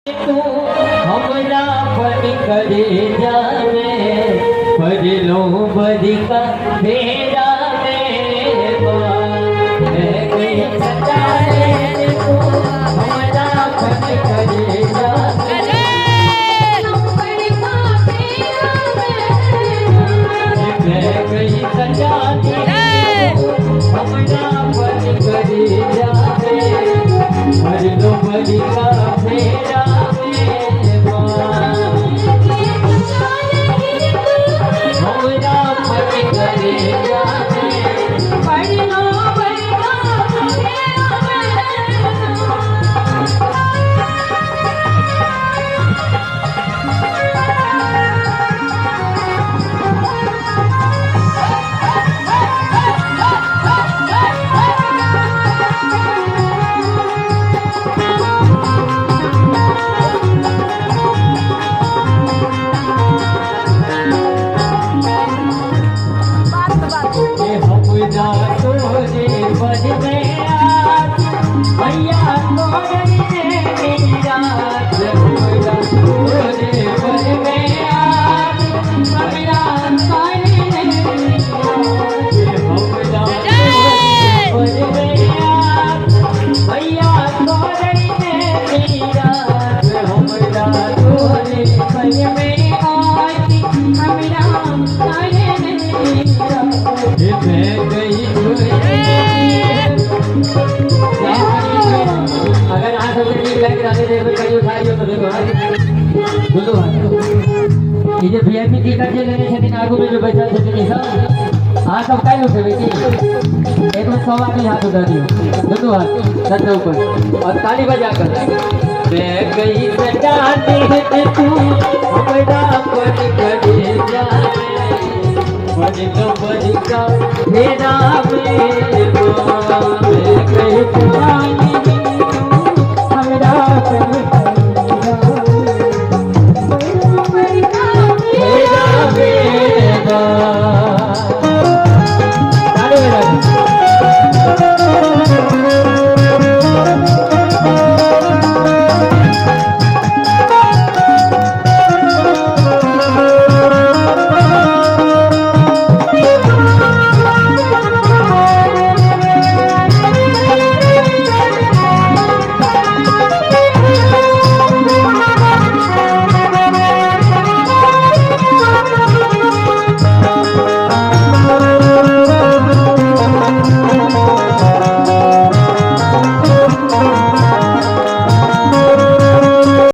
तू हमरा पर करे जावे पड़लो बरिका फेरा में मैं गई सजा ले तू हमरा पर करे जावे मैं गई सजा ले तू हमरा पर करे जावे पड़लो बरिका फेरा में हमरा पर करे जावे ये हमरा तोरे पर में आस भैया तोरे निराश हमरा तोरे पर में आस भैया तोरे निराश हमरा तोरे पर में आस भैया तोरे निराश हमरा तोरे पर में आस हमरा तोरे निराश मैं गई। अगर अहाँ सबके नीक लागि रहल है तो कहियो उठा लियौ तो देखो दुनू हाथ। ई जे वीआईपी टिकट जे लेने छथिन, आगू में जो बैठल छथिन, ई सब अहाँ सब काल्हि उठेबै की? एक बेर सब आदमी हाथ उठा दियौ, दुनू हाथ सर ऊपर और ताली बजा कर। मैं गई सजा दे तू हमरा पर करे जावे पड़लो बरिका फेरा में मैं गई सजा